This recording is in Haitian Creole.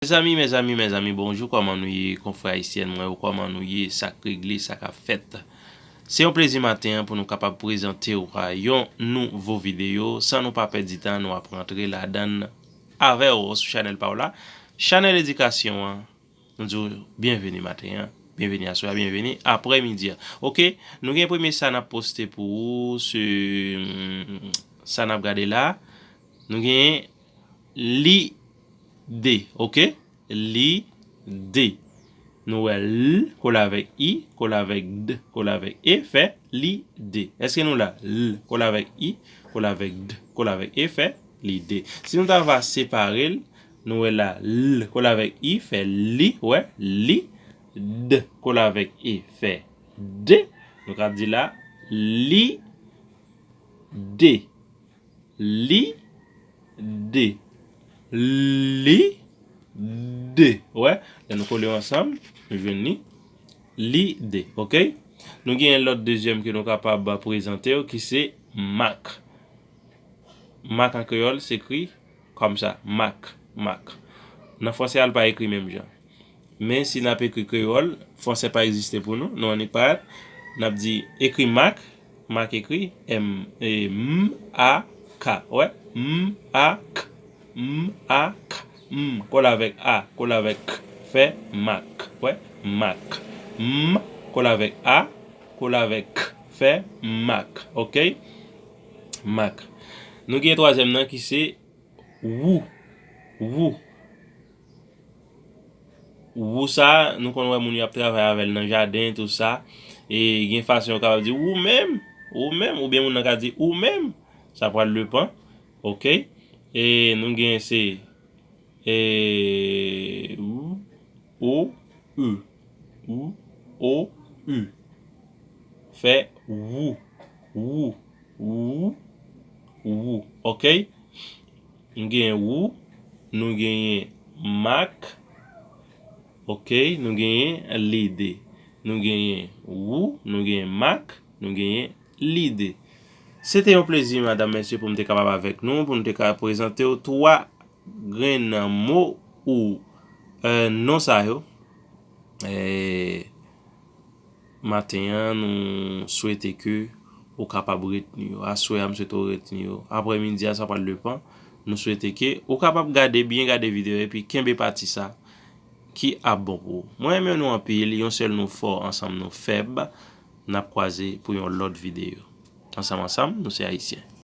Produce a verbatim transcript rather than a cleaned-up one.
Mezanmi, mezanmi, mezanmi, bonjou, kòman nou ye, konfrè ayisyèn mwen yo, kòman nou ye, sa k regle, sa k ap fèt? Se yon plezi maten an pou nou kapab prezante w a yon nouvo videyo. San nou pa pèdi tan, nou ap rantre ladan l avè w sou chanèl pa w la. Chanèl edikasyon an, nou di w byenveni maten an, byenveni aswè a, byenveni aprèmidi a. Oke, nou gen premye sa n ap poste pou ou, se, sa n ap gade la. Nou gen li de, oke? Li de. Nou wè l, kole avèk i, kole avèk d, kole avèk e, fè li de. Èske nou la? L, kole avèk i, kole avèk d, kole avèk e, fè li de. Si nou ta va separe l, nou wè la, l, kole avèk i, fè li, wè, li, d, kole avèk e, fè de. Nou ka di la, li de. Li de. Li de. Wè, lè nou kole yo ansanm, nou jwenn li. Li de, oke? Nou gen lòt dezyèm ke nou kapab prezante yo, ki se mak. Mak an kreyòl, se ekri kòmsa, mak, mak. Nan franse a, l pa ekri menm jan. Men si n ap ekri kreyòl, franse pa egziste pou nou, nou annik parèt, n ap di ekri mak, mak ekri M, e, M, A, K, wè, M, A, K, M, A, K, M, kole avèk A, kole avèk K, fè mak, wè, mak, M, kole avèk A, kole avèk K, fè mak, oke? Mak. Nou gen twazyèm nan ki se wou, wou. Wou sa, nou konn wè moun yo ap travay avè l nan jaden, tou sa. E gen fason yo kapab di ou menm, ou menm, oubyen moun nan ka di ou menm. Sa pral depann, oke? E nou gen se, e, ou, o, u, ou, o, u. Fè wou, wou, wou, wou, oke? Nou genyen wou, nou genyen mak, oke, nou genyen li de. Nou genyen wou, nou genyen mak, nou genyen li de. Se te yon plezi, madanm, mesye, pou m te kapab avèk nou, pou nou te ka prezante w twa grenn mo ou, e, non sa yo. E, maten an, nou swete ke ou kapab retni yo. Aswè a, m swete w retni yo. Aprèmidi a, sa pral depann. Nou swete ke ou kapab gade, byen gade videyo epi kenbe pati sa ki ap bon pou ou. Mwen renmen nou anpil, yon sèl nou fò, ansanm nou fèb. N ap kwaze pou yon lòt videyo. Ansanm, ansanm, nou se Ayisyen.